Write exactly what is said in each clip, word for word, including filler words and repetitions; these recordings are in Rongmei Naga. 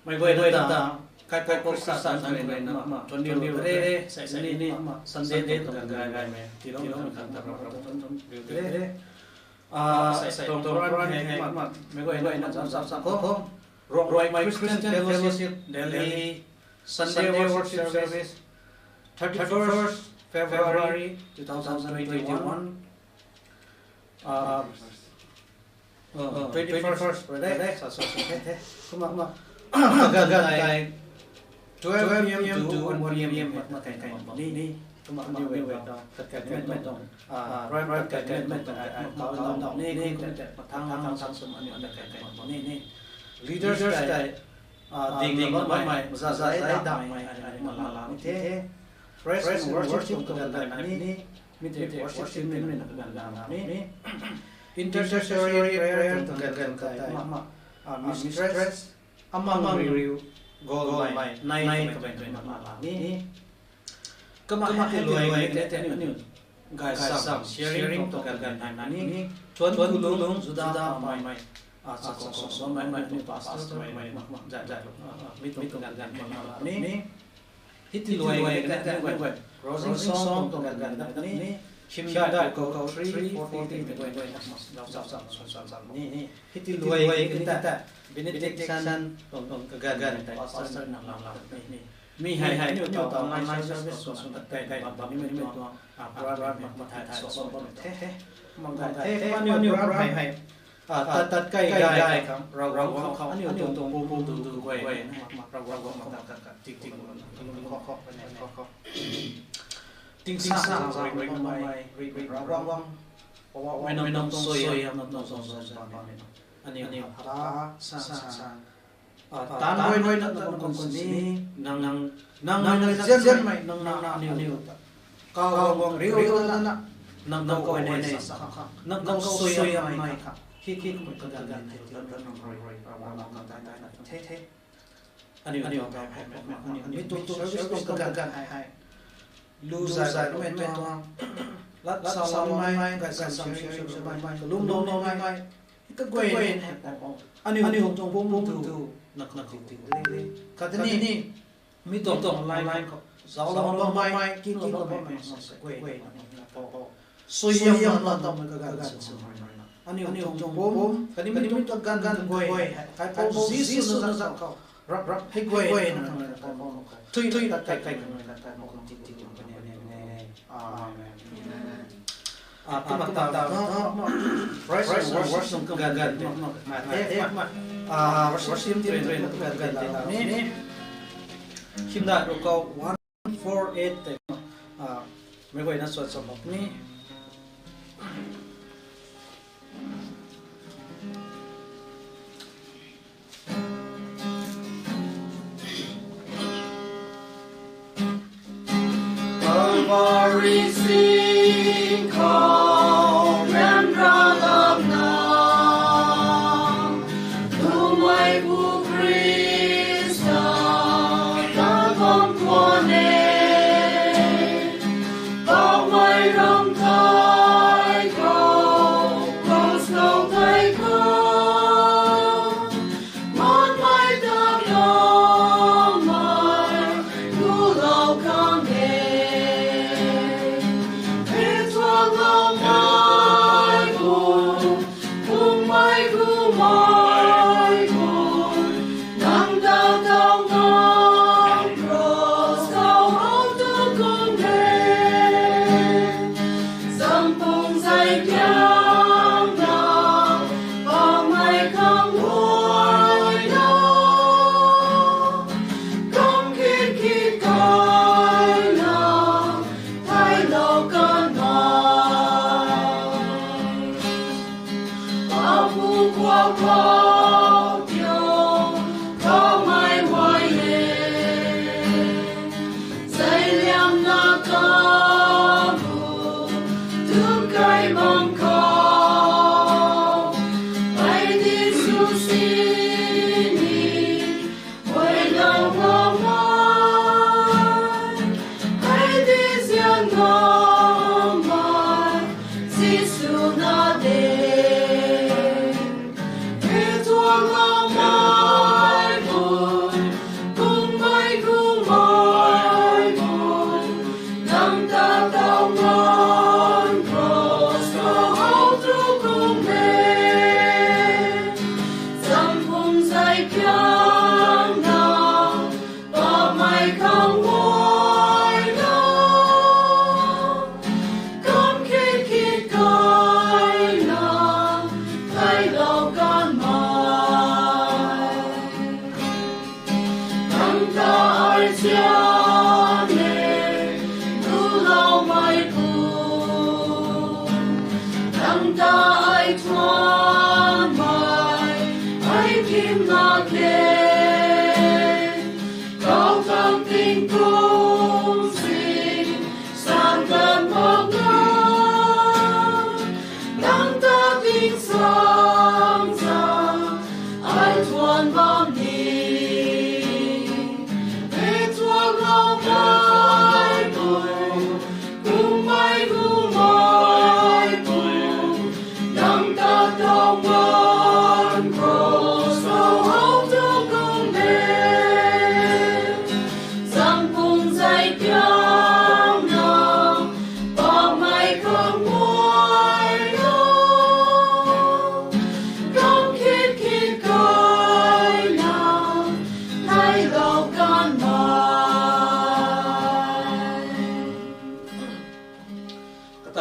Meic guayna ta, kai kai kok sa sa nang guayna ma, tuan niw re, sa sa ni ni, Sunday tuang kaganv gaymei, tiilou khang ta rap rap tuan tuan riu re. Ah, sa sa tuang program hei ma, meic guayna zam zam sa khou. Rongmei Christian Fellowship, Delhi, Sunday worship service, thirty-first February two thousand twenty-one. Ah, twenty-first, right? Sa sa sa the. Kumna kumna. Kaganv tei twelve p.m. to one p.m. ma kai kai ni ni. Kumna ni wei ta kat kai ni mei tuang. Ah, prime kat kai ni mei tuang. Ah, kaganv ni ni kumna thang thang thang sum ani kat kai ni ni. Leaders tei, ah, ding ding bammei, za za zai damei, ai ai ma la ni the. Praise and worship tuang kaganv ni ni. Mi tei worship team ni na kaganv ni. Intercessory prayer tuang kaganv tei ma ma. Ah, mistress Amang Riu Golmei, nai nai kaganv ni ma la ni. Kumna hei ti luai ni te te aniu gay sam sharing tuang kaganv ni ni. Thuan kulung Juda mei. Ah, sa sa sa mei mei ni pastor mei mei ma ma za za. Ah, mi tuang kaganv ni ma la ni. Hei ti luai ni te te aniu gay closing song tuang kaganv ni ni. Hymn dai khou three forty ni gay gay na ma zau zau zau zau zau ni ni. Hei ti luai ni te te benediction tuang tuang kaganv tei pastor na lam lam ni ni. Mi hei hei aniu ta online service tuang swn tat kai kai bam bam ni mei tuang, ah, program ma ma thai thai sw sw bam the the. Mang kai the, aniu program hei, ah, tat tat kai kai khang, Ravguangc khou aniu tuang pum pum tu tu guay, Ravguangc khou tat tat tat tik tik lung khou khou khou khou. Tingsa sa ring ring mei, ring ring Ravguangc, mei nang tuang suaihiam nang tuang zauzian bam ni. Aniu aniu ta sa sa sa. Ah, taanv rui rui na nang kum sini, nang nang nang nang zian zianmei nang na aniu aniu ta. Kau guang riu riu na nang nang kau ne sa sa kha, nang kau suaihiam mei kha. Hei hei kum kaganv ni te te nang rui rui Ravguangc nang tai tai na the the. Aniu aniu ta hei hei ma aniu mi tu tu service tuang kaganv hei hei. Lu zai zai mei tuang, lat sa lou mei, gay sam sharing sw mei, kalum lou mei, kaguay ni hei pum pum. Aniu aniu tuang pum pum tu, nak nak tik tik le le. Khatni mi tuang tuang online khou zauc lou bammei, king king lou bammei, sa sa guay na ni na pou pou. Suaihiam na na tammei kaganv sw sw mei na. Aniu aniu tuang pum, khatni mi tuang kaganv guay hei, kaipouc Jisu na zauc khou. Rap rap hei guay na nang na tammei khou. Thui thui lat kai kai nang na tammei khou tik tik tuang kani ni ni. Amen. Ah, kumna ta ta ta, praise and worship tuang kaganv ni ma ma. Ah, worship team train tuang kaganv ni la ni. Hymn dai khou one four eight te, ah, meic guayna sw sw mak ni. Calvary sing khou ryanra lamna, Tumei Pu Khrista ta bam khwan e. Bammei ram kai khou, cross khou kai khou, manmei ta loumei, gulou khang e. Pei tuang lou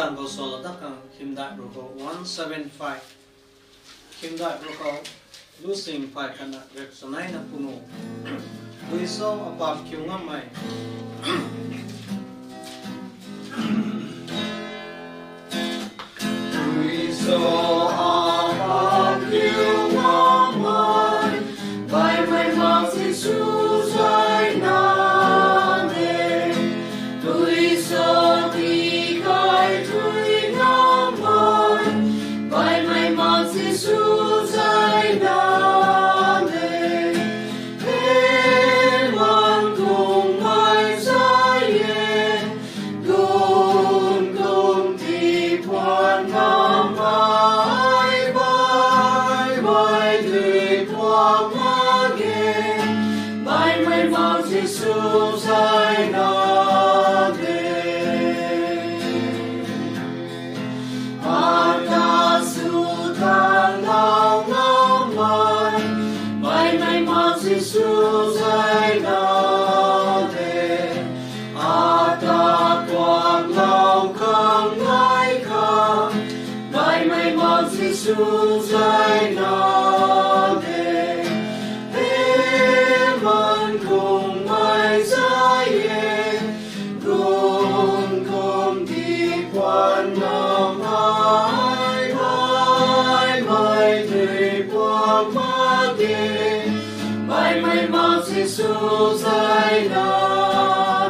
Tang khou solo dat khang hymdaih ruc khou one seven five. Hymdaih ruc khou lusing phay khatna riksaneina pungu. Dui so apap kiu ngammei. Dui so apap kiu ngammei, baihmei mak Jisu zay na de. Dui so tikai tui ngammei, baihmei mak Jisu zay na de. He man kungmei zay e, gun kum ti puan ngammei, baihmei dui puan mak ge, baihmei mak Jisu zay na de. Ata sw tang nau ngammei, baihmei mak Jisu zay na de. Ata kuaklou khang nai khang, baihmei mak Jisu zay na de. He man kungmei zay e, gun kum ti puan ngammei, baihmei dui puan mak ge, baihmei mak Jisu zay na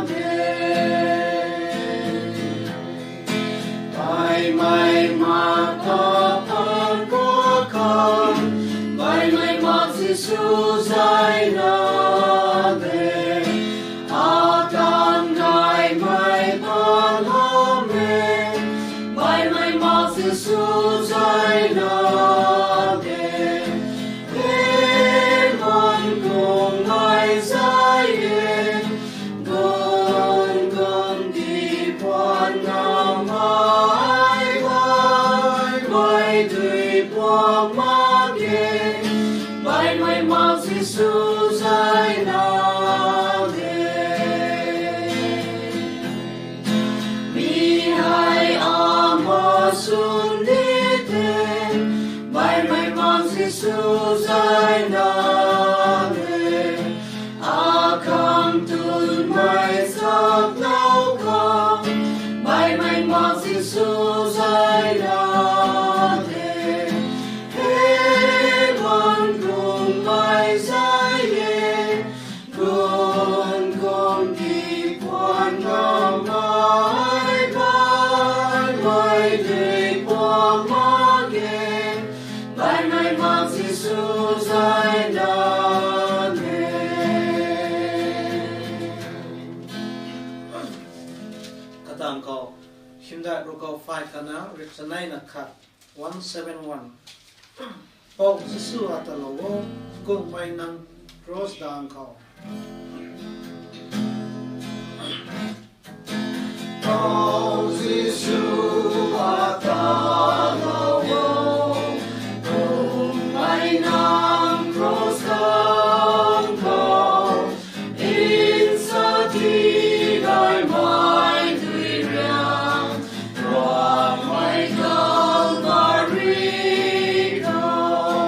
de. Baihmei mak ta pan kua khang, baihmei mak Jisu zay na de. Ata gaymei pan ham e, baihmei mak Jisu zay na de. He man kungmei zay e, gun kum ti puan ngammei, baihmei dui puan mak ge, baihmei mak Jisu zay na de. Mi hei ama swn ni the, baihmei mak Jisu zay na de. Akhang tunmei sak nau khang, baihmei mak Jisu zay na de. He man kungmei zay e, gun kum ti puan ngammei, baihmei dui puan mak ge, baihmei mak Jisu zay na de. Katang khou hymdaih ruc khou phay khatna riksaneina khat, one seven one. Pou Jisu atalou o, kungmei nang cross dang khou. Pou Jisu atalou o, kungmei nang cross dang khou, nsa tigaymei dui riang, ramei Calvary khou,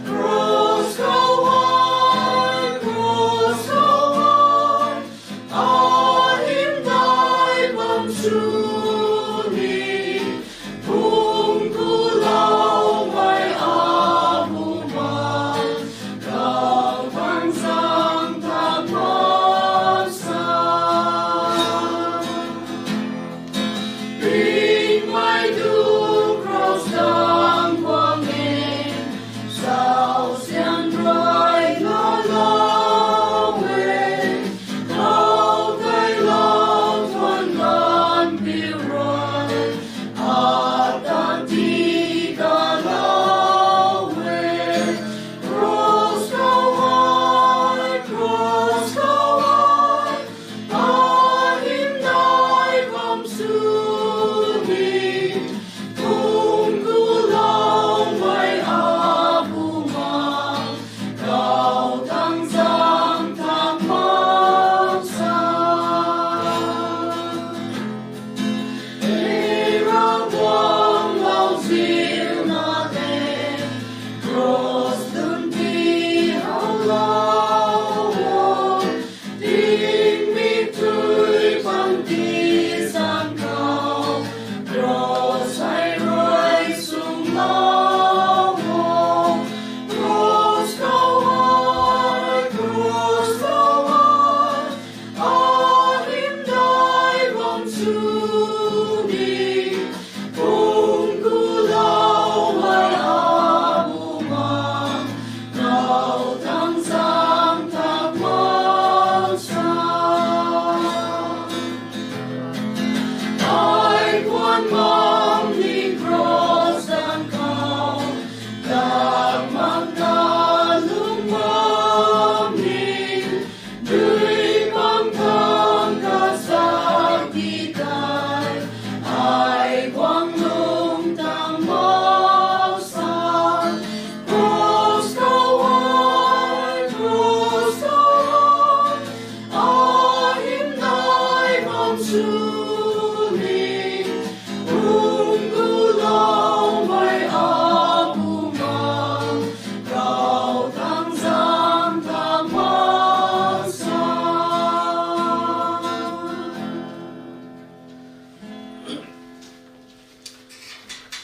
cross khou ai, cross khou ai, ahymdaih bam sw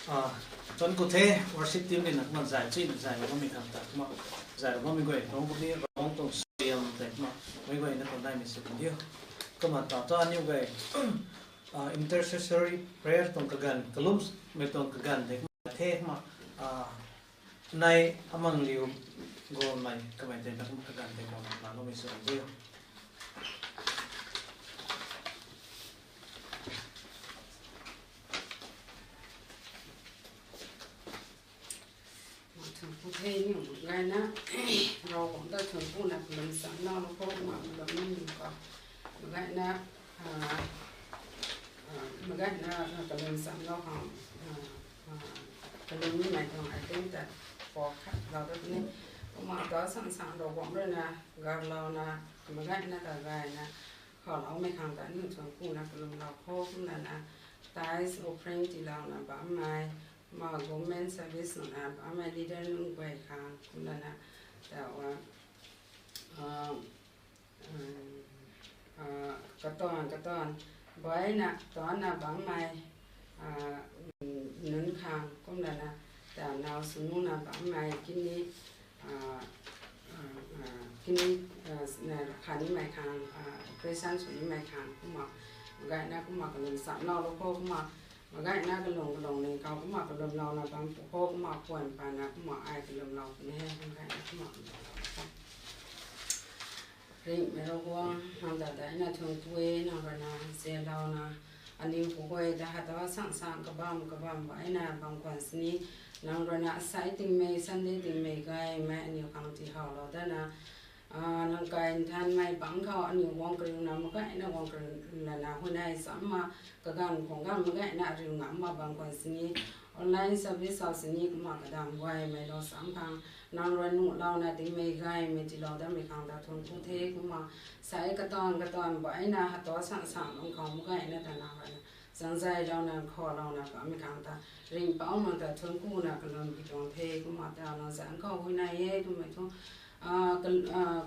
Tuanc ku the, worship team rui na kumna zay chuna zay bammei khang ta kumna zay bammei guay tuang puni rong tuang siam tei kumna mei guayna tuang daimei si kan diu. Kumna ta ta aniu guay intercessory prayer tuang kaganv, kalumc mei tuang kaganv tei kumna the kumna nai amang liu gomei kamei tei na kumna kaganv tei kumna na loumei si kan diu. Thuanc ku the niu gayna, Ravguangc ta thuanc kuna kalum cham nau lou khou kumna kalum ni niu khou, magayna, magayna kalum cham nau khang, kalum nimei tuang item ta pou khat lou dat ni, kumna ta sang sang Ravguangc rui na garlouna, magayna ta gayna khou loumei khang ta aniu thuanc kuna kalum lou khou kumna na, tithes offering tiilouna bammei, kumna government service nuna bammei leader nunc guay khang kumna na, ta katuang katuang, baina tuanna bammei nunc khang kumna na, ta naw sw nuna bammei kini, kini, khatnimei khang, operation sw nimei khang kumna, magayna kumna kalum cham nau lou khou kumna, magayna kalung kalung ning khou kumna kalumlouna bam pu khou kumna puan pana kumna ai kalumlou puni he, magayna kumna kalumlou khou. Ringhmei Ravguangc, nang ta daina thuanc ku e, nang rui na zianlouna aniu pu guay ta hata sang sang kabam kabam baina bam khwan sini, nang rui na asai tingmei Sunday tingmei gaymei aniu khang tihaulou dana, nang kai nthanmei bangc khou aniu guang kariuna magayna guang kariu lana huayney chamna, kaganv khang ganv magayna riu ngamna bam khwan sini, online service khou sini kumna kadam gaymei lou cham khang, nang rui nuhlouna tingmei gaymei tiilou datmei khang ta thuanc ku the kumna, sai katuang katuang baina hata sang sang bam khou magayna ta nang rui na zangzaylouna khoulouna bammei khang ta, ringhpouc nang ta thuanc kuna kalum pi tuang the kumna ta nang zanc khou huayney e twmei thu,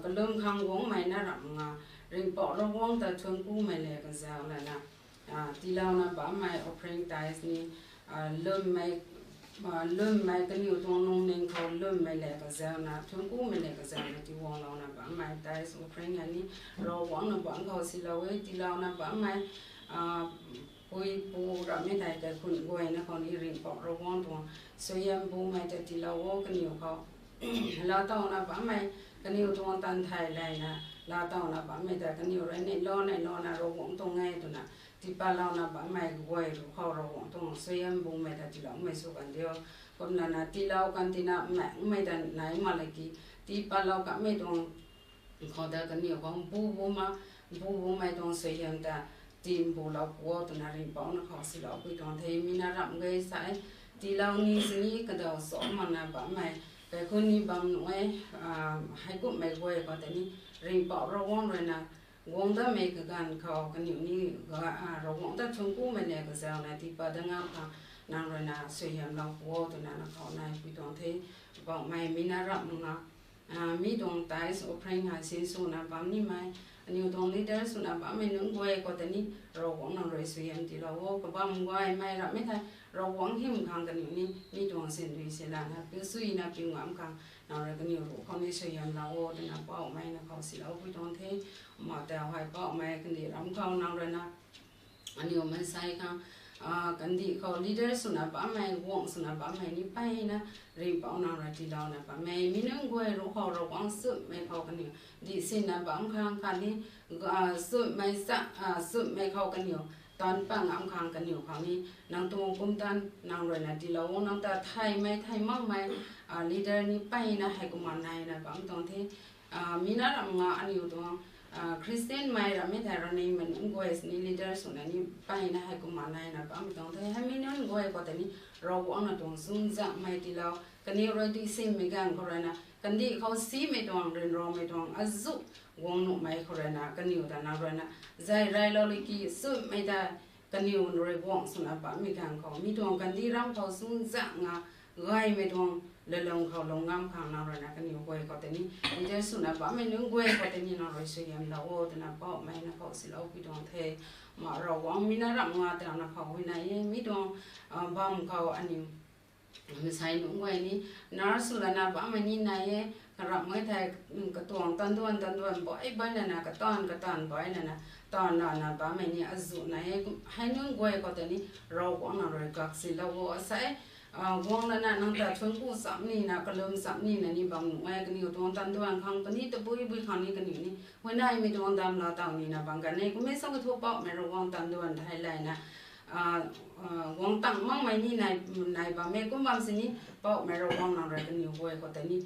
kalum khang guangmei na ramh nga, ringhpouc Ravguangc ta thuanc kumei le kazau lana, tiilouna bammei offering tithes ni, lwmmei, lwmmei kaniw tuang lungning khou lwmmei le kazauna, thuanc kumei le kazauna tiiguanglouna bammei tithes offering hei ni, Ravguangc na bangc khou silou e, tiilouna bammei, pui pu rammei tei kaikhun guayna khou ni ringhpouc Ravguangc tuang suaihiam bumei ta tiilou o kaniw khou. Laatowna bammei, kaniw tuang tan thei layna, laatowna bammei ta kaniw rui neilou neilouna Ravguangc tuang e twna, tiipatlouna bammei guay ru khou Ravguangc tuang suaihiam bumei ta tiiloumei sw kan diu. Kumlana tiilou kan tina mei mei ta nai mak laki, tiipatlou kanmei tuang khou ta kaniw khou bu buma, bu bumei tuang suaihiam ta timbulou pu o twna ringhpouc na khou silou pui tuang the. Mi na ramh gay sa e, tiilou ni sini kadaw cho makna bammei, kaikhun ni bam nuh e, heikumhmei guay khou tei ni, ringhpouc Ravguangc rui na guang datmei kaganv khou kaniw ni, Ravguangc ta thuanc kumei le kazauna tiipat dat ngam khang, nang rui na suaihiamlou pu o twna na khou nai pui tuang the. Bauhmei mi na ramh nga, mi tuang tithes offering hei sinswna bam nimei, aniw tuang leader swna bammei nunc guay khou tei ni, Ravguangc nang rui suaihiam tiilou o, kabam guaymei rammei thei, Ravguangc hym khang kaniw ni, mi tuang sindui silana piu suina piu ngam khang, nang rui kaniw ru khou ni suaihiamlou o twna bauhmei na khou silou pui tuang the. Ma tau hei bauhmei kandih ram khou nang rui na, aniw maansei khang, kandih khou leader swna bammei, guangc swna bammei ni mpeyna, ringhpouc nang rui tiilouna bammei, mi nunc guay ru khou Ravguangc chumhmei khou kaniw dihsinna bam khang khatni, chumhmei cha, chumhmei khou kaniw tan pat ngam khang kaniw khang ni, nang tuang pumtan nang rui na tiilou o, nang ta theimei thei makmei, leader ni mpeyna heikumna naina bam tuang the. Mi na ramh nga aniw tuang, Christian mei rammei thei ravningmei nunc guay sini leader swna ni mpeyna heikumna naina bam tuang the. Hei mi nunc guay khou tei ni, Ravguangc na tuang chwmzanghmei tiilou, kaniw rui dihsinmei ganv khou rui na, kandih khou simei tuang, ryanramei tuang azuh guang nuhmei khou rui na, kaniw ta nang rui na zay raylou liki chumhmei ta, kaniw rui guangc swna bammei ganv khou mi tuang kandih ram khou chwmzangh nga, gaymei tuang lalung khou lung ngam khang nang rui na kaniw guay khou tei ni, leader swna bammei nunc guay khou tei ni nang rui suaihiamlou o twna bauhmei na khou silou pui tuang the. Ma Ravguangc mi na ramh nga tana khou hui nai e, mi tuang bam khou aniu mansei nunc guay ni nurse sw lana bammei ni nai e, karamh e thei, katuang tanduan tanduan bai bai lana, kataanv kataanv bai lana, taanv lana bammei ni azuh nai e. Hei nunc guay khou tei ni Ravguangc nang rui kaksilou o, asei guang lana nang ta thuanc ku cham nina, kalum cham nina ni bam nuh e. Kaniw tuang tanduan khang puni tabui bui khang ni kaniw ni huayneymei tuang damlou taw nina bam kan e. Kummei sw kathu Poubauhmei Ravguangc tanduan thei layna guang tang makmei ni nai bam e. Kum bam sini Poubauhmei Ravguangc nang rui kaniw guay khou tei ni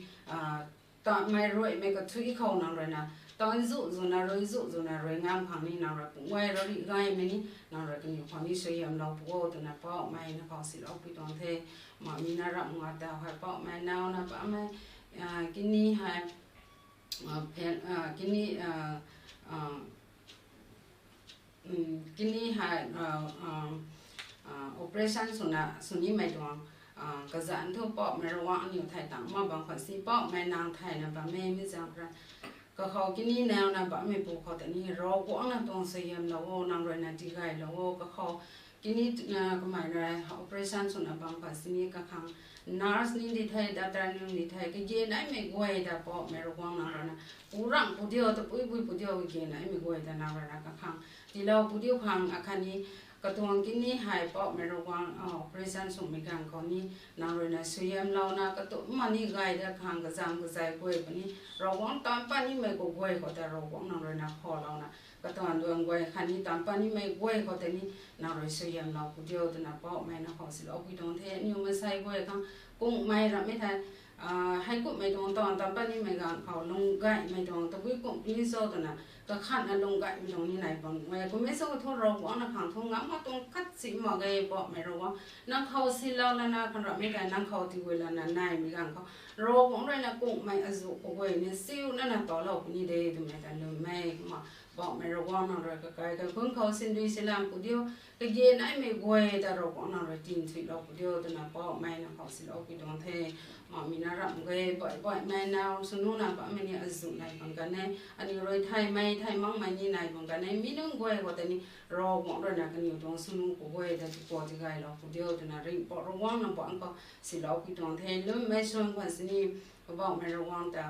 tamei ruimei kathui khou nang ruina tan zu zuna rui zu zuna rui ngam khang ni nang rui pung guay rari gaymei ni nang rui kaniw khou ni suaihiamlou pu o twna Poubauhmei na khou silou pui tuang the. Ma mi na ramh nga ta hei Poubauhmei nauna bammei kini hei, kini kini hei operation swna swnimei tuang kazanc thu Poubauhmei Ravguangc aniw thei tang ma bam khou si Poubauhmei nang thayna bammei mi zaeng ra. Kakhou kini nauna bammei pu khou tei ni Ravguangc na tuang suaihiamlou o, nang ruina tigaylou o. Kakhou kini kamei rui operation swna bam khou sini kakhang nurse ni di thei, doctor ni di thei, kage naimei guay ta Poubauhmei Ravguangc nang ruina pu ramh pu diu, tabui bui pu diu, kage naimei guay ta nang ruina kakhang tiilou pu diu khang akhatni katuang kini hei Poubauhmei Ravguangc operation swmei ganv khou ni nang ruina suaihiamlouna katuang ma ni gay da khang kazam kazai guay puni Ravguangc taanv pat nimei khou guay khou ta Ravguangc nang ruina khoulouna katuang duan guay khatni taanv pat nimei guay khou tei ni nang rui suaihiamlou pu diu twna Poubauhmei na khou silou pui tuang the. Aniw mansei guay khang kungmei ramhmei thei heikumhmei tuang taanv taanv pat nimei ganv khou lung gaymei tuang tabui kum ni cho twna kakhatna lung gaymei tuang ni nai bam e. Kummei sw kathu Ravguangc na khang thu ngam ma tuang khat si mak ge Poubauhmei Ravguangc. Nang khou silou lana khan ramhmei tei nang khou tigui lana naimei ganv khou Ravguangc ruina kungmei azuh kaguay ni siu nana talou puni de twmei ta lwmmei kumna Poubauhmei Ravguangc nang rui kakai kaikhunc khou sindui silam pu diu, kage naimei guay ta Ravguangc nang rui tinthuilou pu diu twna Poubauhmei na khou silou pui tuang the. Ma mi na ramh ge, baih baihmei naw swnu na bammei ni azuh nai bam kan e. Aniw rui thaymei thay makmei ni nai bam kan e. Mi nunc guay khou tei ni Ravguangc ruina kaniw tuang swnu kaguay ta tiku tigaylou pu diu twna Ringhpouc Ravguangc na bam khou silou pui tuang the. Lwmmei suan khwan sini Poubauhmei Ravguangc ta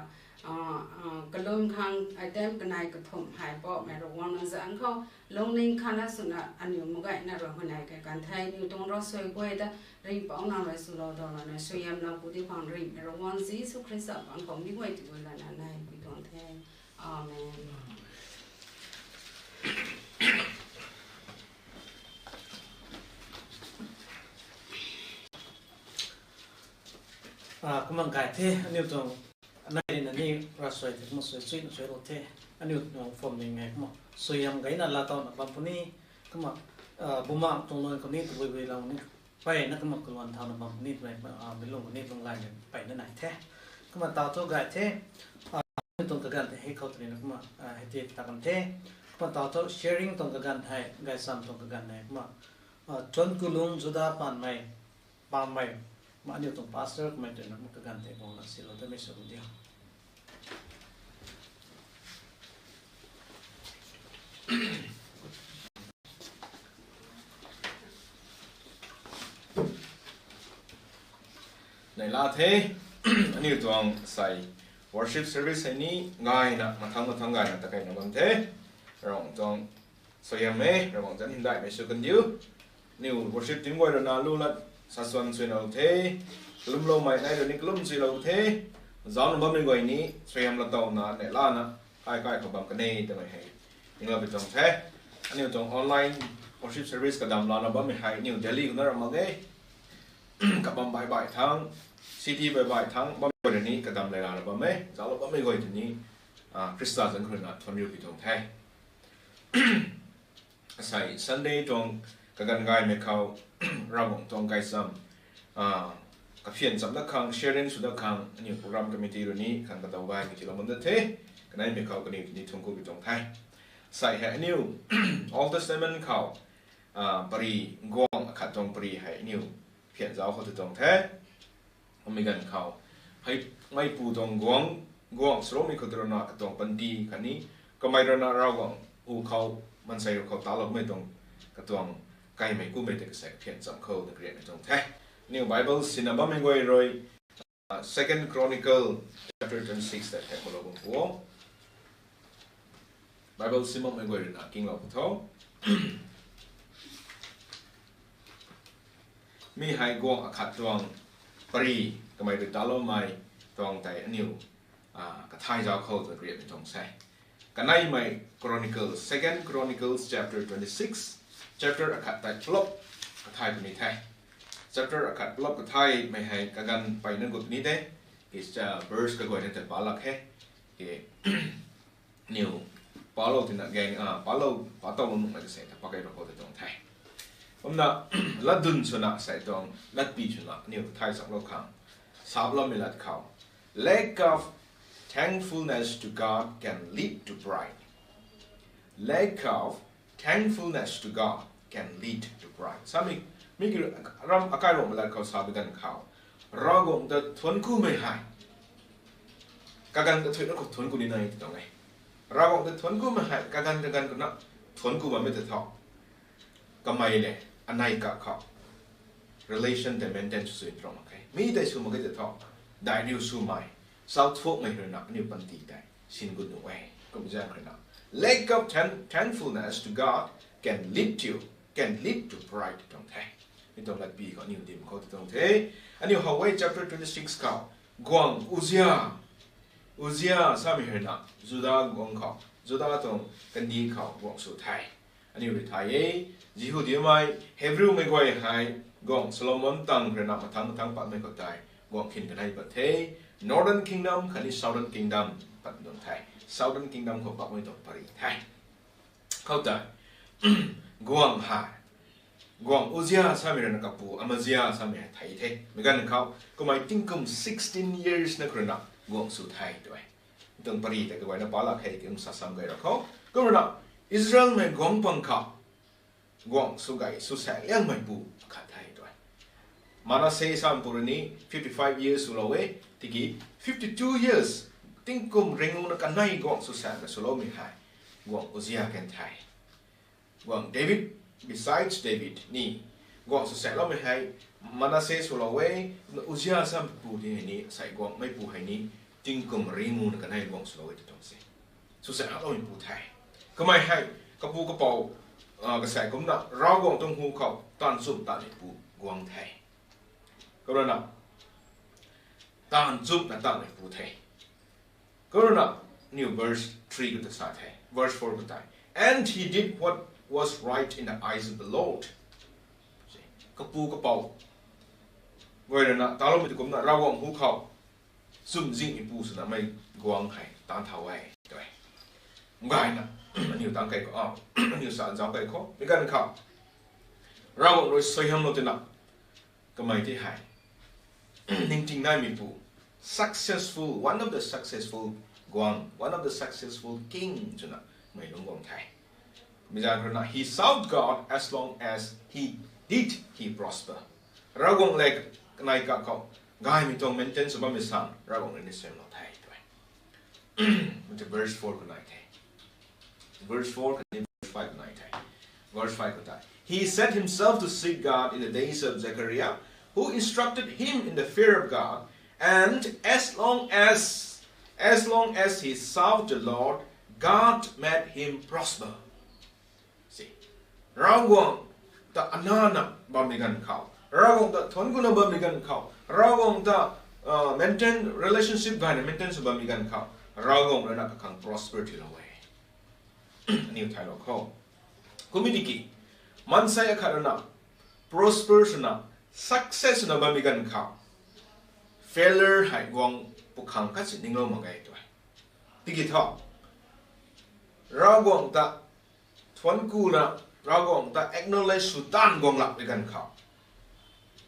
kalum khang item kanei kathumh hei Poubauhmei Ravguangc nang zaeng khou lungning khatna swna aniw mak gayna rui huayney kai kan the. Aniw tuang ravsuai guay ta Ringhpouc nang rui swlou dawlana suaihiamlou pu diu khang Ringhmei Ravguangc Jisu Khrista bam khou mi guay tigu lana nai pui tuang the. Amen. Kumna gay the, aniw tuang anei na ni ravsuai the, kumna suai chuina suailou the. Aniw tuang phwamling hei kumna suaihiam gayna laatowna bam puni, kumna bumaengh tuang luan khou ni tabui builou ni mpeyna kumna kaluan thauna bam puni twmei meic lung khou ni lunglaymei mpeyna nai the. Kumna taw thu gay the, aniw tuang kaganv tei hei khou twna kumna hei ti ta kan the. Kumna taw thu sharing tuang kaganv hei, gaysam tuang kaganv hei kumna Thuanc Kulung Juda Paanmei, Pammei, kumna aniw tuang pastor kamei twna kumna kaganv tei guangna silou tamei sw diu. Neihla the, aniw tuang sei worship service hei ni gayna mathang mathang gayna ta keyna bam the. Ravguangc tuang suaihiam e, Ravguangc zanc hymdaihmei sw kan diu. Aniw worship team guay rui na lu lat sasuan suaina lou the, kalumloumei nai rui ni kalum suilou the, zaucna bammei guay ni suaihiam laatowna neihlana kai kai khou bam kan e twmei hei ninglou pui tuang the. Aniw tuang online worship service kadam lana bammei hei aniw Delhi khou na ram mak ge. Kabam baih baih thang, city baih baih thang bammei guay rui ni kadam lei lana bam e. Zauclou bammei guay tei ni Khrista zanc khou rui na thuanriu pui tuang the. Asei Sunday tuang kaganv gaymei khou Ravguangc tuang gaysam kaphian cham dat khang, sharing sw dat khang aniw program committee rui ni khang kadaw gaymei tiilou bam dat the. Kaneimei khou kaniw tei ni thuanc ku pui tuang the. Asei hei aniw Old Testament khou pary guang akhat tuang pary hei aniw phian zauc khou tu tuang the. Amei ganv khou hei meipu tuang guang, guang saloumei khou tu rui na katuang panty khatni kamei rui na Ravguangc hu khou mansei rui khou taloumei tuang, katuang kaimei kumei tei kasek phian cham khou na karianmei tuang the. Aniu Bible sina bammei guay rui, uh, Second Chronicle chapter twenty six tei thek malou bam pu o. Bible simakmei guay rui na kinglou pu tho. Mi hei guang akhat tuang pari kamei rui taloumei tuang tei aniu, ah, kathai zauc khou tw karianmei tuang se. Kaneimei Chronicle, Second Chronicles chapter twenty six, chapter akhat tei plop kathai puni the. Chapter akhat plop kathaimei hei kaganv peyna gut ni de, ki cha verse kaguayna tei palak he. Ki niw palou tina gang, ah, palou, patow lou nuhmei kasei ta pakei ra khou tei tuang the. Kumna, latdyn swna sei tuang, latpi swna niw kathai chaklou khang, saploumei lat khou, Lack of thankfulness to God can lead to pride. Lack of thankfulness to God can lead to pride. Sami, mi ki ram akai Ruangmei lat khou sa bi ganv khou, Ravguangc ta thuanc kumei hei kaganv kathuicna khou thuanc ku ni nai ti tuang e. Ravguangc ta thuanc kumei hei kaganv kaganv kuna thuanc ku bammei ta tho, kamei le anei kak khou relation tei maintain sw sw tuang mak khe. Mi tei sw mak khe ta tho, daihriu swmei, salthuakmei rui na aniu panty tei sin gut nuh e. Kum zaeng rui na, lack of thank- thankfulness to God can lead to, can lead to pride tuang the. Mi tuang latpi khou aniu dim khou ti tuang the. Aniu how e chapter twenty six khou, guang Uzzia, Uzzia samei rui na Juda guang khou, Juda tuang kandih khou guang sw the. Aniu rui thay e, Jihudimei, Hebrewmei guay hei, guang Solomon tang rui na mathang mathang patmei khou tei, guang khin kanei pat the, Northern Kingdom khatni Southern Kingdom pat tuang the, Southern Kingdom khou patmei tuang pari the. Khou tei, guang hei, guang Uzzia samei rui na kapu Amazia samei hei thei the. Mi ganv khou, kummei tingkum sixteen years na khou rui na guang sw the tw e. Tuang pari tei kaguayna palak khe kum sa sam gay ra khou. Kum rui na, Israelmei guang pang khou, guang sw gay, sw saekc liangmeipu khat the tw e. Manasseh sampu rui ni fifty five years swlou e, tiki fifty two years, tingkum ringu na kanei guang sw saekcna swloumei hei, guang Uzzia kan the. Guang David, besides David ni, guang sw saekcloumei hei, Manasseh swlou e, Uzzia sampu ti hei ni, sei guangmeipu hei ni, tingkum ringu na kanei guang swlou e ti tuang se. Sw saekcloumeipu the. Kamei hei, kapu kapou, ah, kasei kumna, Ravguangc tuang hu khou, taanv chum tanmeipu guang the. Kum rui na, taanv chumna tanmeipu the. Kum rui na, aniu verse three khou ta sa the. Verse four khou tei, And he did what was right in the eyes of the Lord. Kapu kapou guay rui na taloumei tu kumna Ravguangc hu khou chumzingmeipu swna mei guang hei taanv thau e tw e. Gayna, aniu tang kei khou, ah, aniu sa zauc kei khou, mi ganv khou, Ravguangc rui suaihiamlou tina, kamei ti hei, ningting naimeipu, successful, one of the successful guang, one of the successful king swna mei lungc guang the. Mi zaeng rui na, he served God as long as he did, he prosper. Ravguangc le kanei kak khou, gaymei tuang maintain sw bammei sang, Ravguangc rui ni suaihiamlou the tw e. Verse four khou nai the. Verse four khatni verse five khou nai the. Verse five khou tei, He set himself to seek God in the days of Zechariah, who instructed him in the fear of God, and as long as, as long as he served the Lord, God made him prosper. Si. Ravguangc ta anana bammei ganv khou, Ravguangc ta thuanc kuna bammei ganv khou, Ravguangc ta, uh, maintain relationship gayna maintain sw bammei ganv khou, Ravguangc rui na kakhang prosper tiilou e. Aniu thaylou khou, kummei tiki, maansei akhat rui na prosper swna, success swna bammei ganv khou, failure hei guang pu khang khat si ninglou mak ge tw e. Tiki thu, Ravguangc ta thuanc kuna, Ravguangc ta acknowledge sw taanv guang lakmei ganv khou,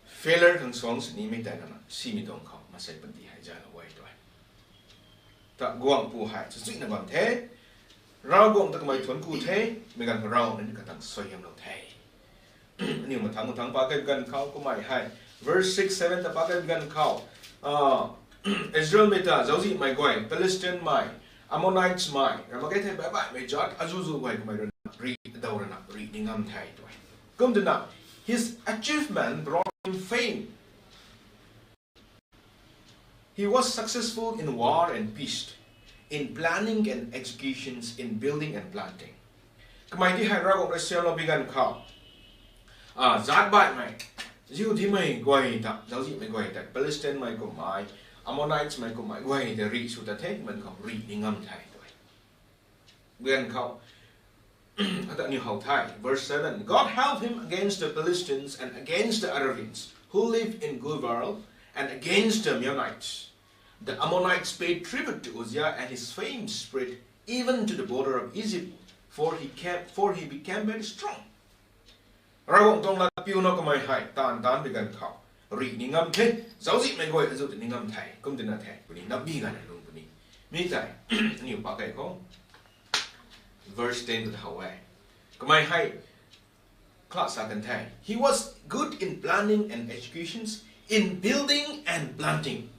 failure khang suang sinimei tei nana simei tuang khou maansei panty hei zaylou e tw e. Ta guangpu hei chuchuina bam the, Ravguangc ta kamei thuanc ku the, mei ganv khou Ravguangc ni katang suaihiamlou the. Aniu mathang mathang pa kei ganv khou kummei hei, verse six, seven ta pa kei ganv khou, ah, Israelmei ta zauczihmei guay, Philistine mei, Ammonites mei, ram mak ge thei baih baihmei jat azuzu guay kamei rui na ri daw rana rih ni ngam the tw e. Kum twna, his achievement brought him fame. He was successful in war and peace, in planning and executions, in building and planting. Kamei di hei Ravguangc rui siamlou bi ganv khou, a, zat baihmei, Jihudimei guay ta, zauczihmei guay ta, Palestinmei kummei, Ammonitesmei kummei guay ta rih sw ta the, man khou rih ni ngam the tw e. Ganv khou, ata ni how the, verse seven, God helped him against the Philistines and against the Arabians who lived in Gilgal and against the Meunites. The Ammonites paid tribute to Uzziah, and his fame spread even to the border of Egypt, for he came, for he became very strong. Ravguangc tuang latpiuna kamei hei taanv taanc bi ganv khou, rih ni ngam the, zauczihmei guay azuh ta ni ngam the, kum twna the, kuni napbi ganv lung puni. Mi tei, aniu pa kei khou, verse ten khou how e. Kamei hei, khala sa kan the. He was good in planning and executions, in building and planting.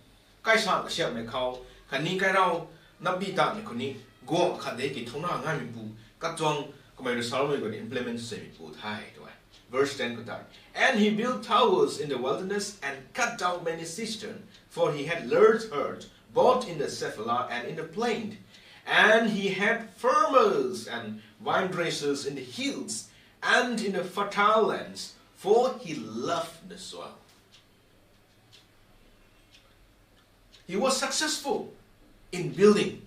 Kaisan kasiamhmei khou, khatni kairau napbi tanmei khou ni, guang khat de ki thouna ngaimeipu, katuang kamei rui saloumei guay ni implement swmeipu the tw e. Verse ten khou tei, and he built towers in the wilderness and cut down many cisterns, for he had large herds, both in the Shephelah and in the plain. And he had farmers and vine dressers in the hills and in the fertile lands, for he loved the soil. He was successful in building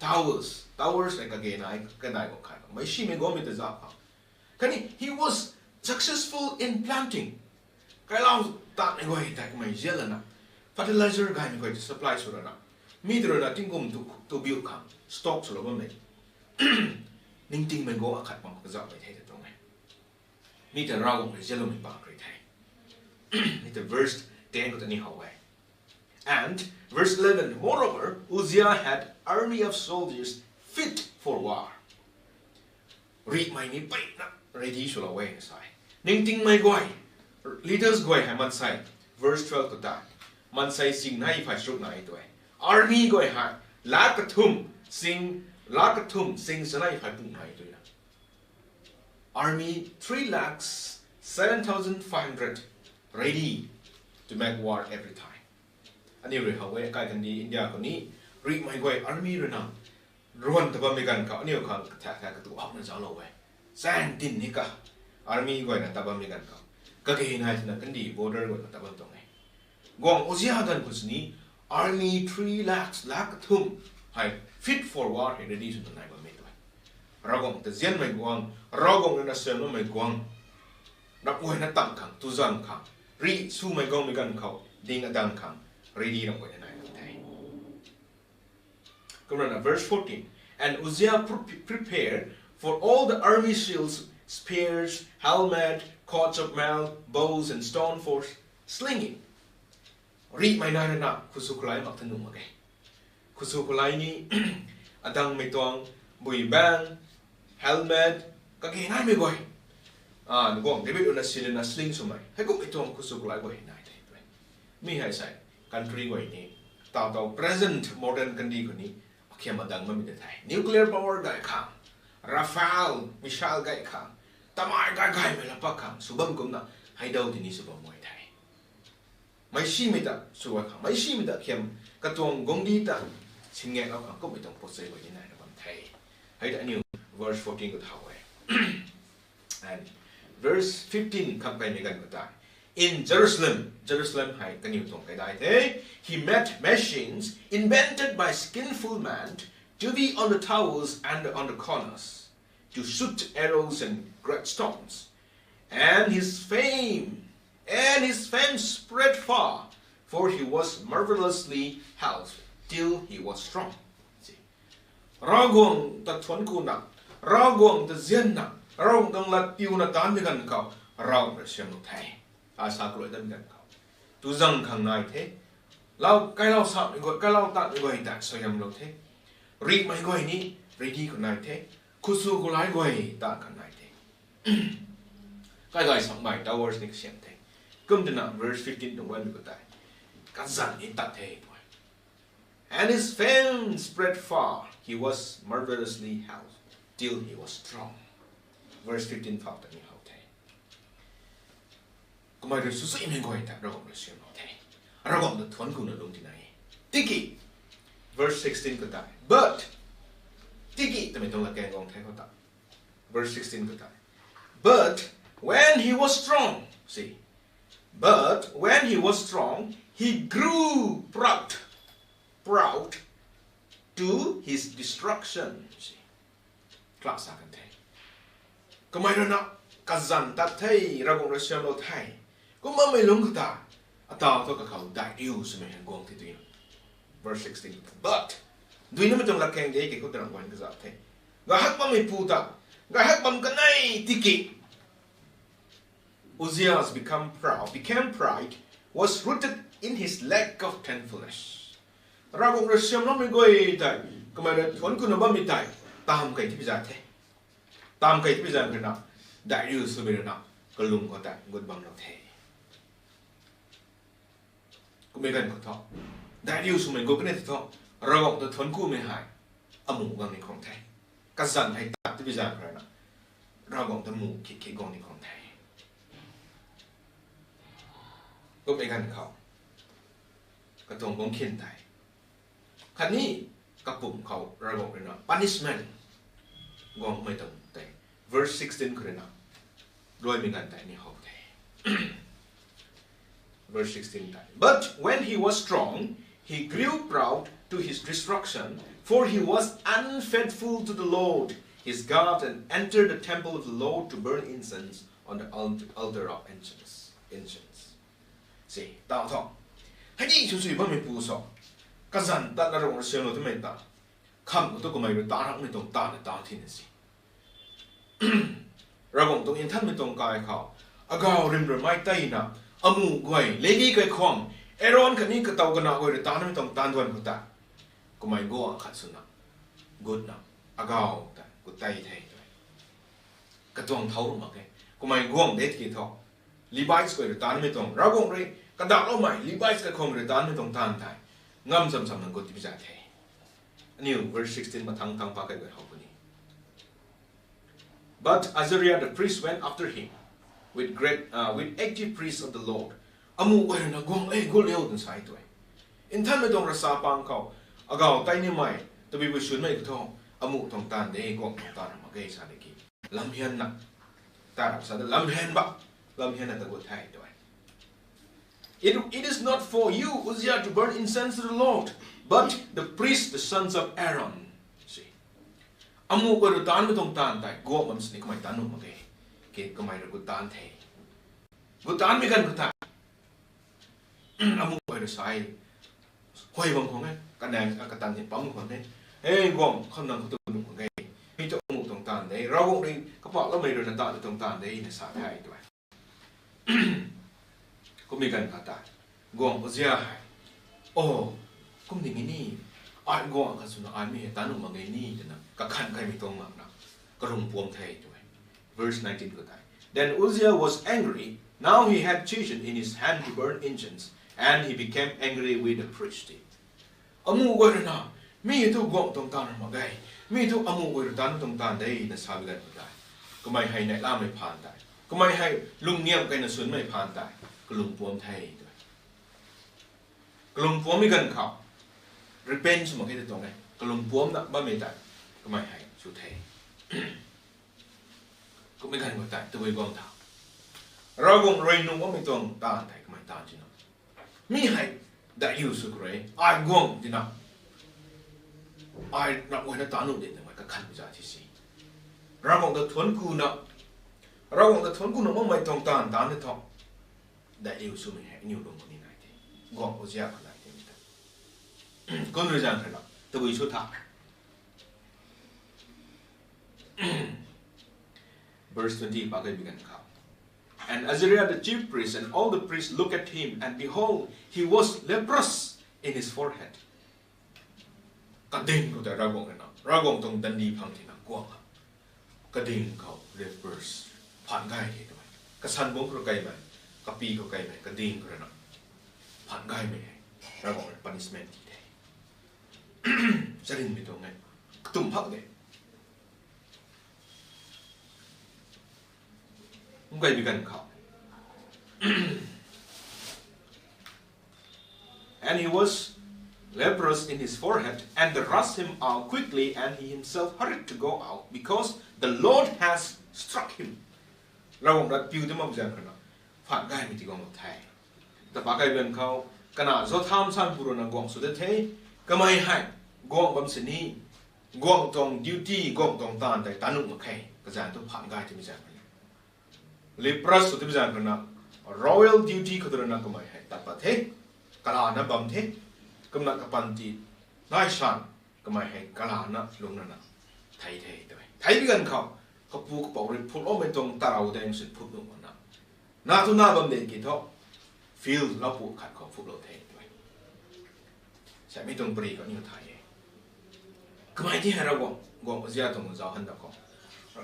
towers. Towers hei kage nai, kanei guang khat, meic simei guangmei ta zauh khang. Khatni, he was successful in planting. Kailau tatmei guay tei kamei zian lana, fertilizer gaymei guay ta supply sw rana, mi ta rui na tingkum tu, tu biu khang stock swlou bammei, ningtingmei guang akhat bam kazauhmei the ta tuang e. Mi ta Ravguangc rui zianloumei bak rui the. Mi ta verse ten khou ta ni how e. And verse eleven, moreover, Uzziah had army of soldiers fit for war. Rihmei ni peyna ready swlou e sa e. Ningtingmei guay, leaders guay hei maansei, verse twelve khou tei, maansei sing nei phay charuk nai tw e. Army guay hei, lakh kathumh sing, lakh kathumh sing chanei phay pung nai twna. Army three lakhs seven thousand five hundred ready to make war every time. Aniu rui how e, kai kandih India khou ni, rihmei guay army rui na, ruan ta bammei ganv khou, aniu khang kathak kha katu howna zauclou e. Chaeng tin ni ka, army guayna ta bammei ganv khou, kage nai twna kandih border guayna ta bam tuang e. Guangc Uzziah ganv khou sini, army three lakhs, lakh kathumh hei fit for war hei ready swna nai bammei tw e. Ravguangc ta zianmei guang, Ravguangc rui na siamloumei guang, ramh guayna tang khang, tuzang khang, rih swmei guangmei ganv khou ding adang khang, ready ramh guayna nai bam the. Kumna verse fourteen, and Uzziah pre- prepared for all the army shields, spears, helmet, coats of mail, bows, and stone for slinging. Rihmei nai rana khusw khulai mak tha nuh mak e. Khusw khulai ni, adangmei tuang, bui bang, helmet, kage naimei guay, a, guangc David rui na silana sling swmei, heikummei tuang khusw khulai guay nai the tw e. Mi hei sei, country guay ni, taw taw present modern kandih khou ni, akhiam adang bammei ta the. Nuclear power gay khang, Rafale missile gay khang, tamei gay gaymei lapak khang sw bam kumna, hei daw tini sw bam guay the. Meic simei ta sw guay khang, meic simei ta khiam, katuang guangcdic ta singaklou khang kummei tuang potsei guay ni naina bam the. Hei ta aniu verse fourteen khou how e. And verse fifteen kham kaimei ganv khou tei, in Jerusalem, Jerusalem hei kaniw tuang kaidai the, he made machines invented by skillful men to be on the towers and on the corners, to shoot arrows and great stones. And his fame, and his fame spread far, for he was marvelously health till he was strong. Ravguangc ta thuanc kuna, Ravguangc ta zianna, Ravguangc tuang lat piuna taanmei ganv khou, Ravguangc rui siamlou the. Asa kalui danmei ganv khou, tuzang khang nai the. Lau, kailau samei guay, kailau tatmei guay ta suaihiamlou the. Rihmei guay ni ready khou nai the. Khusw khulai guay ta khang nai the. Kaigay sakmei towers ni kasiam the. Kum twna verse fifteen tuang guaymei khou tei, kazanc ni tat the tw e. And his fame spread far. He was marvelously health till he was strong. Verse fifteen phou ta ni how the. Kamei rui swsuimei guay ta Ravguangc rui siamlou the. Ravguangc ta thuanc kuna lung tina e. Tiki, verse sixteen khou tei, but, tiki twmei tuang latkaeng guang the khou ta. Verse sixteen khou tei, but when he was strong, see, but when he was strong, he grew proud, proud to his destruction. See, class sa kan the. Kamei rui na kazanc tat the, Ravguangc rui siamlou the. Kumna mei lungc khou ta, ataw thu kakhou daihriu swmei hei guang the twna. Verse sixteen. But, duinamei tuang latkaeng de ke khou ta Ravguangc kaza the. Gay hak bammeipu ta, gay hak bam kanei tiki, Uzziah's become proud, became pride, was rooted in his lack of thankfulness. Ravguangc rui siamloumei guay tei, kamei rui thuanc kuna bammei tei, tam kei tipi za the. Tam kei tipi za rui na, daihriu swmei rui na, kalung khou tei gut bamlou the. Kummei ganv khou thu, daihriu swmei gut kanei thu, Ravguangc ta thuanc kumei hei, amu guang ni khang the. Kazanc hei tat tipi za rui na, Ravguangc ta mu khit khit guang ni khang the. Kummei ganv khou, katuang bangc khin tei, khatni kapumc khou Ravguangc rui na punishment guangmei tuang tei. Verse sixteen khou rui na, luaimei ganv tei ni how the. Verse sixteen tei, but when he was strong, he grew proud to his destruction, for he was unfaithful to the Lord his God, and entered the temple of the Lord to burn incense on the alt-, altar of incense. Incense. Si, taw thu, hei ni swsui bammeipu so, kazanc tatna Ravguangc rui siamlou twmei ta, khang khou thu kamei rui taanv rakmei tuang taanv na taanv thina si. Ravguangc tuang nthanmei tuang kai khou, agaw rymramei tei na, amu guay, Levi kaikhwang, Aaron khatni katow kana guay rui taanvmei tuang taanv duan khou ta, kamei guang khat swna, gutna, agaw ta gut tei the tw. Katuang thau mak khe. Kamei guang de tiki thu, Levites guay rui taanvmei tuang, Ravguangc rui kadakloumei Levites kaikhwang rui taanvmei tuang taanv tei, ngam cham chamna gut tipi za the. Aniu verse sixteen mathang thang pa kai guay how puni. But Azariah the priest went after him with great, uh, with eighty priests of the Lord. Amu guay rui na guang e, gut liu twna sa e tw. Nthanmei tuang rasa pang khou, agaw tei nimei, tabui bui sunmei khou thu, amu tuang taanv de, guang tuang taanv mak ge sa de ki. Lamhianna, ta rap sa de lamhian ba, lamhianna ta gut the tw. It, it is not for you, Uzziah, to burn incense to the Lord, but the priests, the sons of Aaron. Si. Amu guay rui taanvmei tuang taanv tei, guang bam sini kamei taanv nuh mak ge. Ke kamei rui gut taanv the. Gut taanvmei ganv khou ta, amu guay rui sa e, huay bam khwang e, kanang, a, katan ni pam khwang e. E, guang, kham nang khou tu nuh khwang e. Mi tu amu tuang taanv de, Ravguangc rui kapakloumei rui na taanv tuang taanv de, na sa the tw. Kummei ganv khou ta, guang Uzziah hei, o, kum ding e ni, ai guang khat swna ai mi hei taanv nuh mak ge ni twna kakhan kaimei tuang makna, kalung puam the tw. Verse nineteen khou tei, then Uzziah was angry. Now he had Chishon in his hand to burn incense, and he became angry with the priest. Amu guay rui na, mi tu guang tuang taanv mak ge, mi tu amu guay rui taanv tuang taanv de na sa bi ganv khou tei, kamei hei neihlamei phaan tei, kamei hei lungniam kaina sunmei phaan tei, kalung puam the tw. Kalung puammei ganv khou, repent sw mak khe tw tuang e, kalung puamna bammei tei, kamei hei sw the. Kummei ganv khou tei, tabui guang tha, Ravguangc rui nuh bammei tuang taanv tei kamei taanv tina, mi hei, daihriu sw khou rui, ai guang tina, ai Ravguangc na taanv nuh de twmei kakhan za ti si. Ravguangc ta thuanc kuna, Ravguangc ta thuanc kuna makmei tuang taanv taanv ni thu, daihriu swmei hei aniu lung khou ni nai the. Guang Uzziah khou nai the mi ta. Kum rui zaeng rui na, tabui sw tha. Verse twenty pa kai bi ganv khou, and Azariah the chief priest and all the priests looked at him, and behold, he was leprous in his forehead. Kading khou tei Ravguangc rui na, Ravguangc tuang dandi phang thina guang a, kading khou leprous, phaan gay the twmei, kasan bungc khou kaimei, kapi khou kaimei, kading khou rui na, phaan gaymei hei, Ravguangc rui punishment ti the. Charynmei tuang e, katum phak de. Kum kai bi ganv khou. And he was leprous in his forehead, and they rushed him out quickly, and he himself hurried to go out, because the Lord has struck him. Ravguangc rat piu ti mak zaeng khou na, phaan gaymei ti guang the. Tapa kai bi ganv khou, kana Jotham sanpu rui na guangc sw de the, kamei hei, guangc bam sini, guangc tuang duty, guangc tuang taanv tei tat nuh mak khe, kazaeng thu phaan gay ti mi zaeng khou na. Leprous sw ti bi zaeng khou na, royal duty khou tu rui na kamei hei tat pat the, kalana bam the, kumna kapanty nai san, kamei hei kalana lungc rana thei the tw e. Thei bi ganv khou, kapu kapouc rui phutloumei tuang tarou daeng swn phut nuh mak na, na thu na bam de ki thu, field loupu khat khou phutlou the tw e. Samei tuang pari khou aniu thay e. Kamei ti hei Ravguangc, guangc azia tuang zauc han da khou,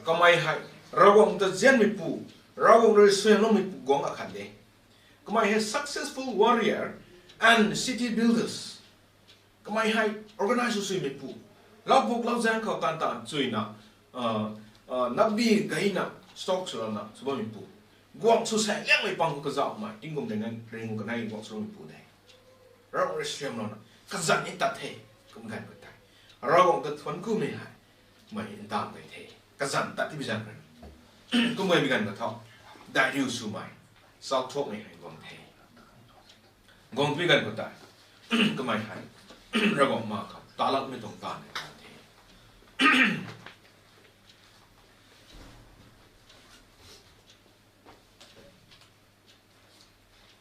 kamei hei Ravguangc ta nzianmeipu, Ravguangc rui suaihiamloumeipu guangc akhat de. Kamei hei successful warrior and city builders. Kamei hei organize sw suimeipu, laubuk lauzaeng khou taan taan chuina, nabi gayna stock swlouna sw bammeipu, guangc sw saeng liangmei pang khou kazauhmei tingkum deng ring kanei guangc swloumeipu de. Ravguangc rui suaihiamlouna kazanc ni tat the. Kum ganv khou tei, Ravguangc ta thuanc kumei hei, mei ntam key the. Kazanc tat ti bi zaeng khou, kum gay bi ganv khou thu, daihriu swmei, salthuakmei hei guang the. Guang bi ganv khou tei, kamei hei, Ravguangc ma khou talakmei tuang taanv hei guang the.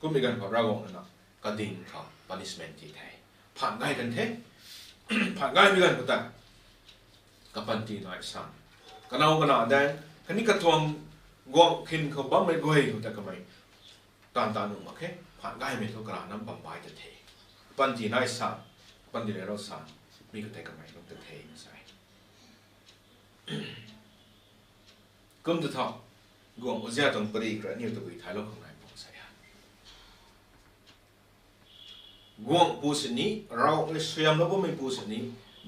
Kum bi ganv khou Ravguangc na, kading khou punishment ti the. Phaan gay kan the. Phaan gay bi ganv khou tei, kapanty nai san, kanow kana daeng khatni katuang guangc khin khou bammei guay khou ta kamei taan tat nuh mak khe, phaan gaymei thu karana bam bai ta the. Panty nai san, panty leirou san, mi khou tei kamei lungc ta the sa e. Kum ta tho, guangc azia tuang pari khou rui aniu tabui thailou khang nai bam sa e. Guangc pu sini, Ravguangc rui suaihiamlou bammei pu sini,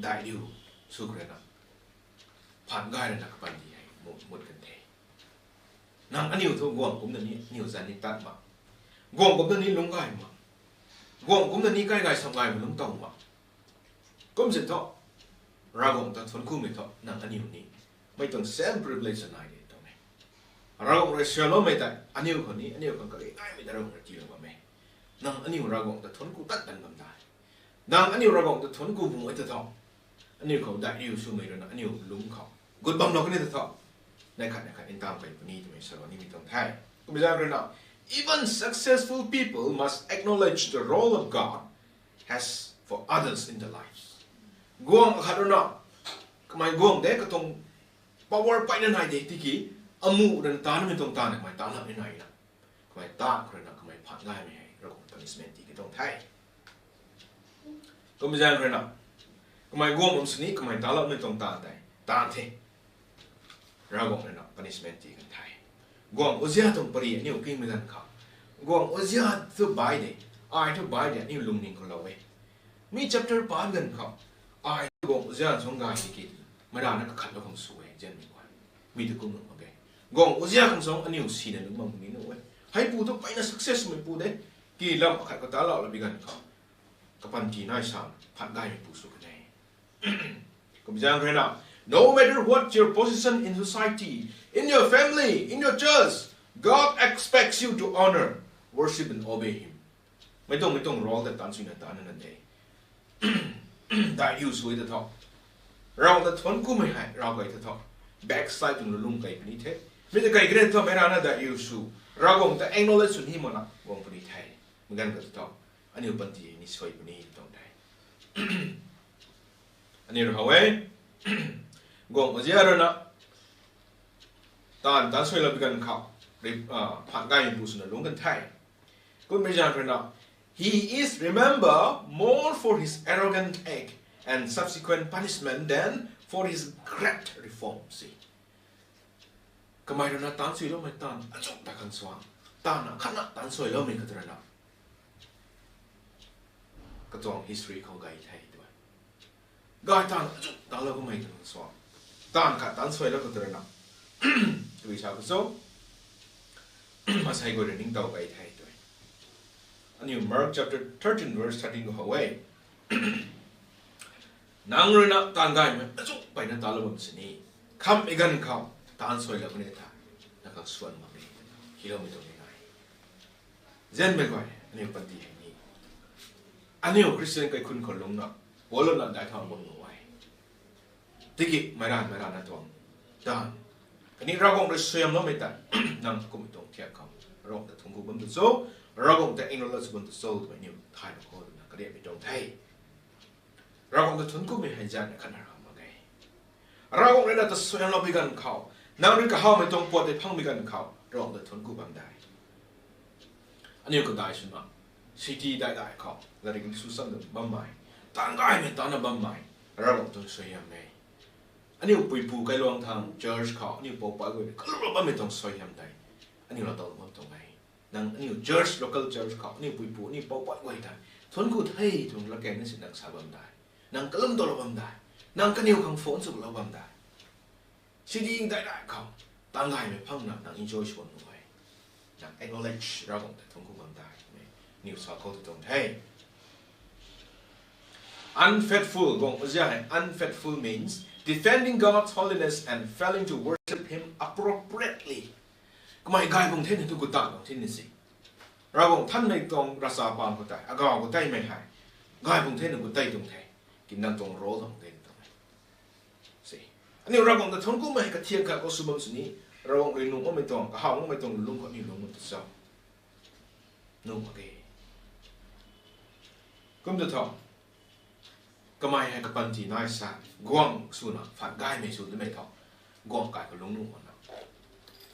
daihriu sw khou rui na, phaan gay rui na kapanty hei mut kan the. Nang aniu thu guangc kumcna ni aniu zanc ni tat mak, guangc kumcna ni lungc gay mak, guangc kumcna ni kai gay sam gaymei lungc tow mak. Kum si thu, Ravguangc ta thuanc kumei thu nang aniu ni, mei tuang same privilege nai de tuang e. Ravguangc rui suaihiamloumei tei aniu khou ni, aniu khang kali naimei ta Ravguangc rui tiilou bam e. Nang aniu Ravguangc ta thuanc ku tat tan bam da. Nang aniu Ravguangc ta thuanc ku bung e ta tho, aniu khou daihriu swmei rui na aniu lungc khou gut bamlou kan e ta tho, neih khat neih khat ntam key puni twmei salou nimei tuang the. Kum zaeng rui na, even successful people must acknowledge the role of God has for others in their lives. Guangc akhat rui na, kamei guangc de, katuang power peyna nai de tiki, amuh rui na tanmei tuang taanv kamei tat lak ni nai na, kamei tat khou rui na kamei phaan gaymei hei Ravguangc punishment ti katuang the. Kum zaeng rui na, kamei guangc bam sini kamei tat lakmei tuang taanv tei tat the. Ravguangc rui na punishment ti kan the. Guangc azia tuang pari aniu kingmei ganv khou, guangc azia thu bai de, ai thu bai de aniu lungning khou lou e. Mi chapter pat ganv khou, ai guangc azia suang gay tiki, mei rana kakhatlou khang sw e, nzianmei guay. Mi tu kum nuh mak ge. Guangc azia khang suang aniu sina lungc bam ni nuh e. Heipu thu peyna success meipu de, ki lam akhat khou tat lak la bi ganv khou, kapanty nai san, phaan gaymeipu sw kan e. Kum zaeng rui na, no matter what your position in society, in your family, in your church, God expects you to honor, worship and obey Him. Mei tuang, mei tuang role ta taan suina taan na de. Daihriu sw e ta tho, Ravguangc ta thuanc kumei hei rav key ta tho, backside tuang lulung key puni the. Mi ta key kre tho, mei rana daihriu sw, Ravguangc ta acknowledge sw ni makna guang puni the. Mei ganv khou ta tho, aniu panty ni suai puni tuang the. Aniu rui how e, guangc azia rui na, taanv taan suailou bi ganv khou, phaan gaymeipu swna lungc kan the. Kummei zaeng rui na, he is remembered more for his arrogant act and subsequent punishment than for his great reform, si. Kamei rui na taan suailoumei taanv azuh ta khang suang, taanv na khatna taan suailoumei khat rui na, katuang history khou gay the tw e. Gay taanv azuh taanclou kamei ta khang suang, taanv khat taan suailou khat rui na, tw sa khou cho. Asei guay rui ningtow key the tw e. Aniu Mark chapter thirteen verse thirteen khou how e. Nang rui na taanv gaymei azuh peyna taanclou bam sini, khammei ganv khou taanv suailou puni the, nang khang swan mak e, twna hiloumei tuang ni nai. Nzianmei guay, aniu panty hei ni, aniu Christian kaikhunc khou lungna, pualouna daic thau bam nuh e. Tiki meic ranv meic ranvna tuang taanv, khatni Ravguangc rui suaihiamloumei tei, nang kummei tuang thiak khou Ravguangc ta thuanc ku bam tu cho, Ravguangc ta acknowledge sw bam tu cho twmei aniu thay mak khou twna kariakmei tuang the. Ravguangc ta thuanc kumei hei zanna khatna ram mak e. Ravguangc rui nang ta suaihiamlou pui ganv khou, nang rui kahawmei tuang puat tei phangmei ganv khou Ravguangc ta thuanc ku bam de. Aniu kadai swna, city daih daih khou latrik ni sw cham bammei, taanv gaymei taancna bammei, Ravguangc tuang suaihiam e. Aniu puipu kailuang thangc church khou aniu pou pui guay kalumlou bammei tuang suaihiam tei aniu laa tow bam tuang e. Nang aniu church, local church khou aniu puipu aniu pou pui guay tei thuanc ku the twna latkaeng na si nang sa bam de, nang kalum towlou bam de, nang kaniw khang phone swlou bam de. City daih daih khou taanv gaymei phangna nang enjoy sw bam nuh e. Nang acknowledge Ravguangc ta thuanc ku bam de twmei aniu sa khou tu tuang the. Unfaithful, guangc uzia hei, unfaithful means defending God's holiness and failing to worship Him appropriately. Kamei gay bung the na tu guta bung the na si. Ravguangc thanmei tuang ravchapang khou tei, agaw khou teimei hei, gay bung the na gutei tuang the. Ki nang tuang role tuang the tuang e. Si. Aniu Ravguangc ta thuanc kumei hei kathiak khat khou sw bam sini, Ravguangc rui nuh makmei tuang, kahaw makmei tuang lung khou aniu lung mak tu cho? Nuh mak ge. Kum tu tho. Kamei hei kapanty nai sa, guangc swna phaan gaymei sw twmei tho. Guangc kai khou lung nuh makna,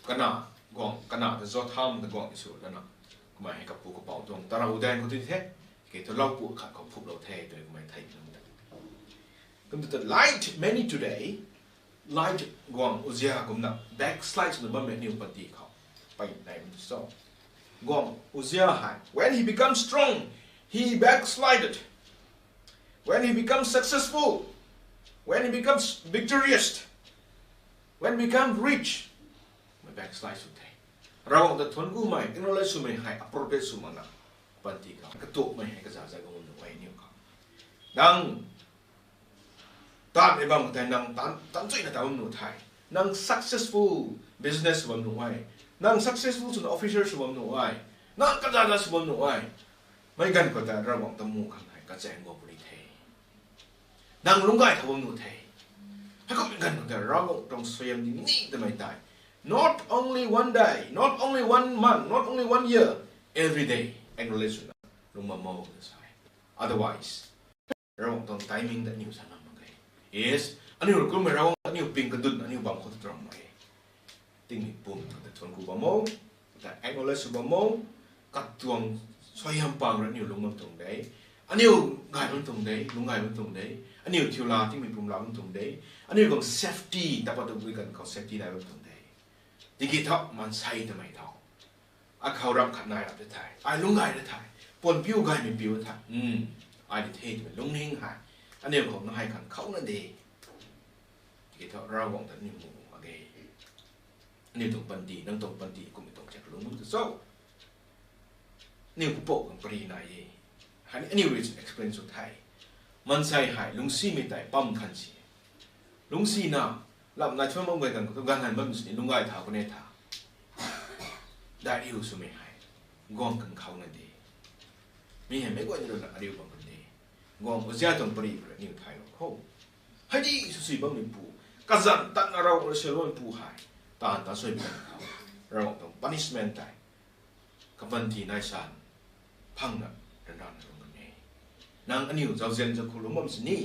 kana, guangc kana ta Jotham ta guangc sw lana, kamei hei kapu kapouc tuang tarou daeng khou ti the, ke thu loupu khat khou phuplou the twmei kamei thei num ta. Kum tu tho, like many today, like guangc uzia kumna backslide swna bammei aniu panty khou pey nai bam tu cho? Guangc uzia hei, when he becomes strong, he backslided. When he becomes successful, when he becomes victorious, when he becomes rich, mei backslide sw the. Ravguangc ta thuanc kumei, acknowledge swmei hei appropriate sw makna, panty khou katuakmei hei kazaza guang nuh e aniu khou. Nang taanv e bam khou tei nang taanv, taanv chuina ta bam nuh the. Nang successful business sw bam nuh e. Nang successful swna officer sw bam nuh e. Nang kazaza sw bam nuh e. Mei ganv khou tei Ravguangc ta mu khang hei kachaeng guang puni the. Nang lungc gay thau bam nuh the. Heikumhmei ganv khou tei Ravguangc tuang suaihiam ni ni twmei tei, not only one day, not only one month, not only one year, every day acknowledge swna lungc bam o na sa e. Otherwise, Ravguangc tuang timing ta aniu sa ngam mak ge. Yes, aniu rui kumhmei Ravguangc aniu ping kadun aniu bam khou ta ram mak e. Tingmei pum ta thuanc ku bam o, ta acknowledge sw bam o, katuang suaihiam pang rui aniu lungc bam tuang de. Aniu gay bam tuang de, lungc gay bam tuang de. Aniu thiu la tingmei pum la bam tuang de. Aniu khang safety, ta pat tu bui ganv khou safety nai bam tuang de. Tiki tho, maansei twmei tho, akhou ram khat nai rap de the, ai lungc gay de the, puan piu gaymei piu the, ai di the twmei lungning hei aniu khou na hei khang khou na de. Tiki tho, Ravguangc ta aniu mu mak ge. Aniu tuang panty, nang tuang panty kumhmei tuang chak lungc tu cho? Aniu pupouc khang pary nai e. Hei ni aniu rui explain sw the. Maansei hei lungcsimei tei pam khan si. Lungcsina, lam nai thuan bam guay ganv khou tu ganv han bam sini lungc gay thau kane tha. Daihriu swmei hei guangc khang khou na de. Mi hei meic guayna rui na ariu bam kan de. Guangc uzia tuang pary khou rui aniu thaylou khou, hei di sw sui bammeipu, kazanc tatna Ravguangc rui suailoumeipu hei, taanv ta suai bam khou, Ravguangc tuang punishment tei kapanty nai san phangna ryanrana lung kan e. Nang aniu zauzian zau khou lungc bam sini,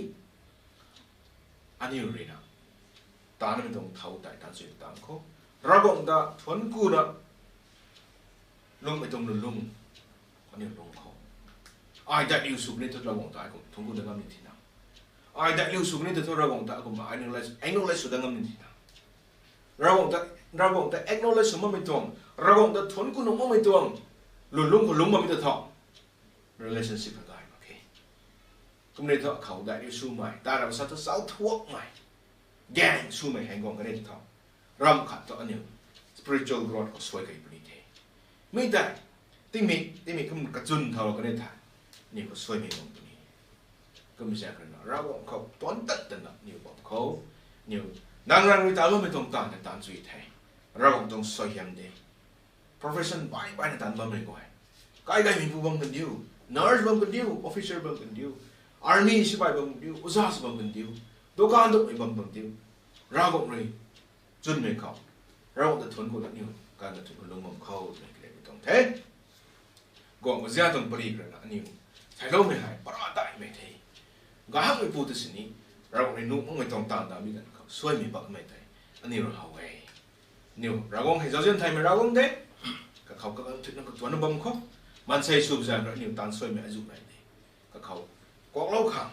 aniu rui na taanvmei tuang thau tei taanv sui taanv khou, Ravguangc ta thuanc kuna lungcmei tuang lulung, aniu lung khou, ai daihriu sw puni thu Ravguangc ta ai kum thuanc ku dat ngam ni thina, ai daihriu sw puni thu Ravguangc ta ai kum acknowledge, acknowledge sw dat ngam ni thina, Ravguangc ta, Ravguangc ta acknowledge sw makmei tuang, Ravguangc ta thuanc ku nuh makmei tuang lulung khou lungc bammei ta tho, relationship hei gay mak khe. Kumna thu akhou daihriu swmei, ta ram sa thu sau thuakmei, gang swmei hei guang kane tho, ram khat thu aniu spiritual growth khou suai key puni the. Mi tei, tingmik, tingmik kum kachun thau kan e the. Aniu khou suaimei bam puni. Kum zaeng rui na, Ravguangc khou tuanc tat tana aniu bam khou. Aniu, nang rang rui taanc bammei tuang taanv na taanc chui the. Ravguangc tuang suaihiam de. Profession bai bai na taanc bammei guay. Kai gaymeipu bam kandiu, nurse bam kandiu, officer bam kandiu, army sipai bam kandiu, oja sw bam kandiu, dukan dummei bam kandiu. Ravguangc rui chwnmei khou, Ravguangc ta thuanc khou na aniu, kan ta thuanc khou lung bam khou, twmei kariakmei tuang the. Guangc kazia tuang pari rui na aniu, theiloumei hei, para daihmei the. Gahakmeipu ta sini, Ravguangc rui nuh makmei tuang taanv ta mi ganv khou, suaimei bakmei tei, aniu rui how e. Aniu, Ravguangc hei zauzian thaymei Ravguangc de, kakhou kaganv thuina katuanna bam khou, maansei sw zaeng rui aniu taanc suaimei azuh nai de. Kakhou, kuaklou khang,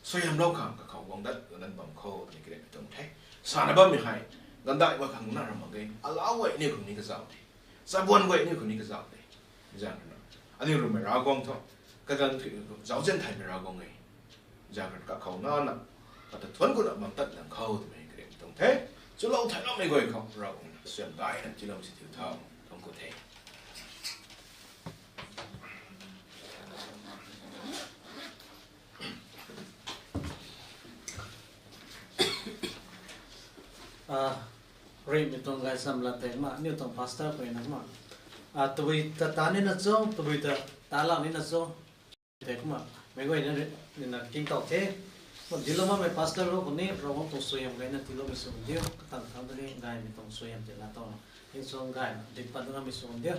suaihiamlou khang, kakhou guang dat, guang dat bam khou, twmei kariakmei tuang the. Sana bammei hei, gandai guay khang na ram mak ge, alau guay aniu khang ni kazauh de. Chabuan guay aniu khang ni kazauh de. Zaeng rui na, aniu rui mei Ravguangc thu, kaganv thuina zauzian thaymei Ravguangc e. Zaeng rui na kakhou nana, kata thuanc khou na bam tat lang khou twmei kariakmei tuang the. Chulou theiloumei guay khou, Ravguangc na, suaihiam daina tiilou si thiu tho, tuang khou the. Rimei tuang gaychamv lat tei kumna, aniu tuang pastor khou na kumna, tabui ta ta nina cho, tabui ta ta lak nina cho, tei kumna, meic guayna, nina king tau the. Kumna dinclou makmei pastor khou ni, Ravguangc tuang suaihiam gayna tiiloumei sw diu, katan thangc ta ni gaymei tuang suaihiam tei na tawna, tingsuang gayna dinc pat ngam mei sw diu.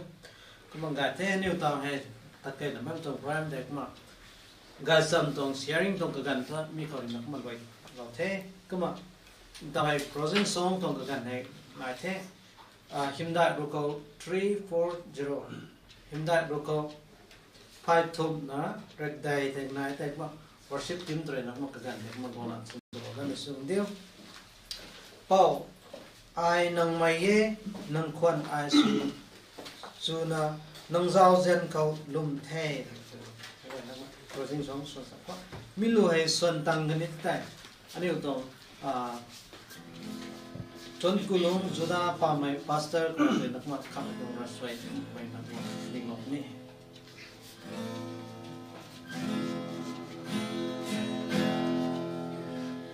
Kumna gay the, aniu tang hei, tat keyna bammei tuang program tei kumna, gaychamv tuang sharing tuang kaganv thu mi khou rui na kumna luai lou the. Kumna, tau hei closing song tuang kaganv hei nai the. Hymdaih rukhou three four zero. Hymdaih rukhou phay thumhna rekdei tei nai tei kumna worship team tei rui na kumna kaganv tei kumna guangna chwn tw ganmei sw diu. Pou, ai nang mei e, nang khwan ai sw, swna, nang zauzian khou lwm the. Closing song swan sa khou. Mi lu hei swan tang kani tei. Aniu tuang, Chunkulung Juda Pamei pastor khou rui na kumna khamei tuang ravsuai mei na kumna dinglou ni.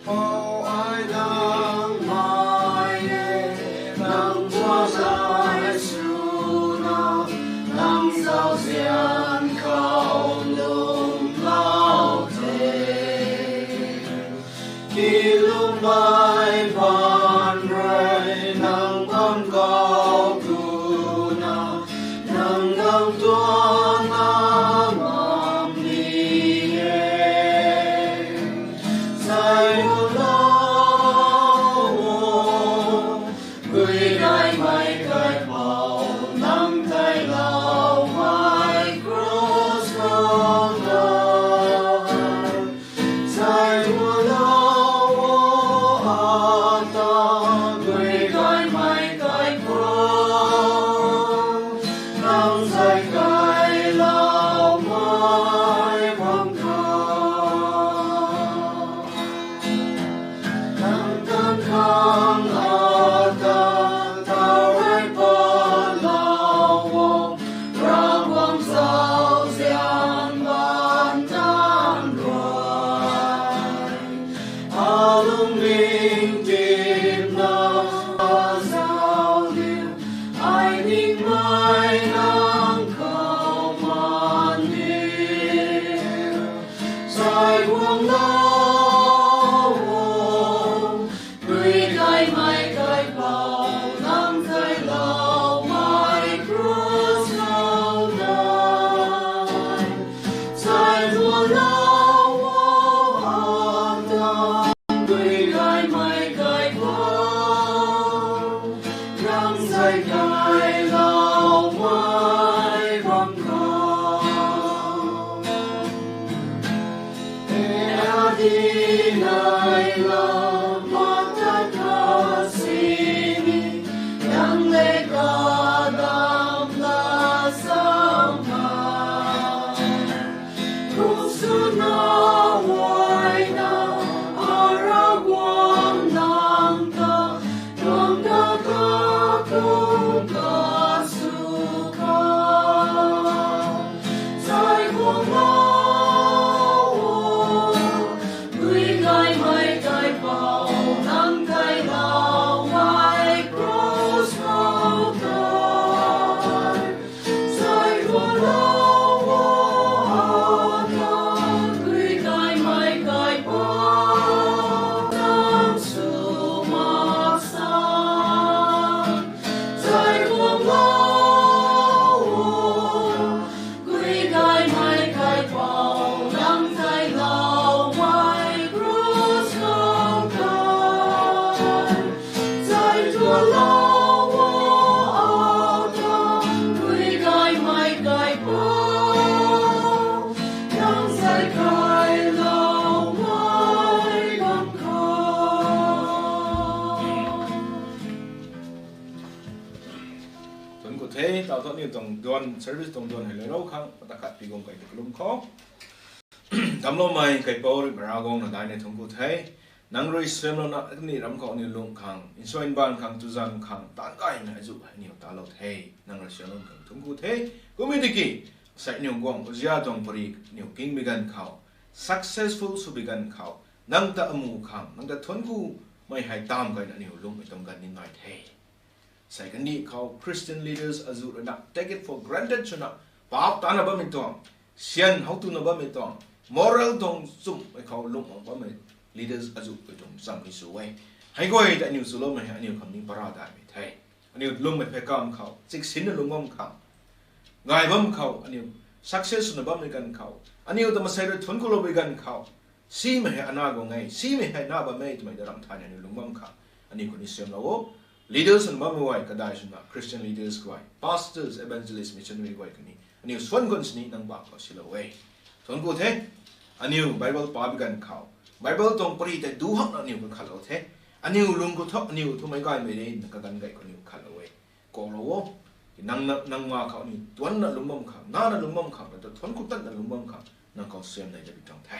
Pou, ai nang mei e, nang khwan ai swna, nang zauzian khou lwmlou the. Kilwmmei paan rui nang bam khou kuna, nang nang tuang na mam ni e. Zay lou o, gui gaymei kaipouc, nang tei loumei cross khou dai. Zay lou o, ata, gui gaymei kaipouc, nang zay kailoumei bam khou. Nang tan khang ata, tau rui patlou o, Ravguangc zauzian baan tan rui. Alungning tipna zauc diu, ai ningmei nang khou maan diu. Zay guanglou o, gui gaymei kaipouc, nang tei loumei cross khou dai. Zay guanglou o, ata, gui gaymei kaipouc, nang zay kailoumei bam khou. E adi nai la, mak tat khat sini, nang le kadam la sa ma. Kum swna huayna, a Ravguangc nang ta, tuang kata kum ka sw kha. Gui gaymei kaipouc nang tei loumei cross khou tei, zay guanglou o, Ata, gui gaymei kaipouc nang sw mak san, zay guanglou o, gui gaymei kaipouc nang tei loumei cross khou tei, zay guanglou o, Ata, gui gaymei kaipouc nang zay kailoumei ganv khou. Thuanc ku the, tau thu aniu tuang duan, service tuang duan hei leilou khang, pata khat pi guang kai ta kalum khou. Damcloumei kaipouc rui Mara guangna daihna thuanc ku the. Nang rui suaihiamlouna kaniw ram khou aniw lung khang, nsuan baan khang, tuzan khang, taanc gaymei azuh hei aniw talou the. Nang rui suaihiamlouna khang thuanc ku the. Kumna tiki, sei aniw guang uzia tuang pari aniw kingmei ganv khou, successful swbi ganv khou, nang ta amu khang, nang ta thuanc kumei hei tam gayna aniw lungmei tuang ganv ni nai the. Sei kandih khou Christian leaders azuh ruina take it for granted swna, paap tana bammei tuang, syan how tuna bammei tuang, moral tuang chumhmei khou lungmang bammei leaders azuh pui tuang cham ni sw e. Hei guay ta aniw swloumei hei aniw khang ni para daihmei the. Aniw lungmei phey kam khou chiksinna lungc bam khang, gay bam khou, aniw success swna bammei ganv khou, aniw ta masei rui thuanc kuloumei ganv khou, simei hei ana guang e, simei hei na bam e twmei ta ramh thayna aniw lungc bam khang, aniw khou ni suaihiamlou o. Leaders swna bammei guay, kadai swna Christian leaders guay, pastors, evangelist, missionary guay khatni aniw suan guan sini nang bak khou silou e. Thuanc ku the, aniw Bible pabi ganv khou, Bible tuang pari tei du hakna aniw khou khatlou the. Aniw lung khou thu aniw thu meic gaymei rui na kaganv gay khou aniw khatlou e. Kaulou o, nang, nang ma khou aniw tuanna lungc bam khang, nana lungc bam khang, nang ta thuanc ku tatna lungc bam khang, nang khou suaihiam nei ta bi tuang the.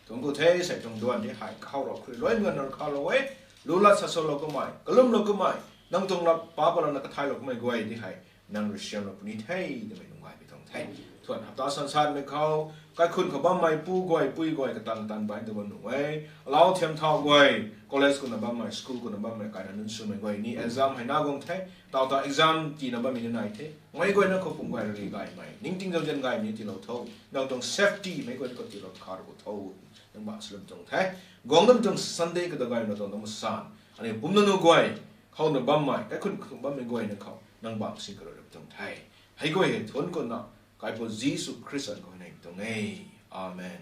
Thuanc ku the, sei tuang duan tei hei kahaw rou khrui luaimei ganv nang khatlou e, lu lat sa salou kamei, kalumlou kamei, nang tuang lap paap patlouna kathaylou kamei guay tei hei, nang rui suaihiamlou puni the, twmei nunc gay bi tuang the. Thuan hapta sansanmei khou, kaikhun khou bammei pu guay, pui guay, katang tan baih ta bam nuh e. Alau thiam thau guay, college kumna bammei, school kumna bammei, kaina nunc swmei guay ni exam hei na guang the. Tau ta exam tiina bammei ni nai the. Meic guayna khou pum guay rui gaymei, ningting zauzian gaymei tiilou tho. Nang tuang safety meic guayna khou tiilou kha rou tho. Nang bak swlou tuang the. Guang nam tuang Sunday kadau gaymei tuang nang masan, aniw pumna nu guay, khouna bammei, kaikhun khou bammei guayna khou nang bak si karui rap tuang the. Hei guay hei thuanc kuna, kaipouc Jisu Khrista khou nei tuang e. Amen.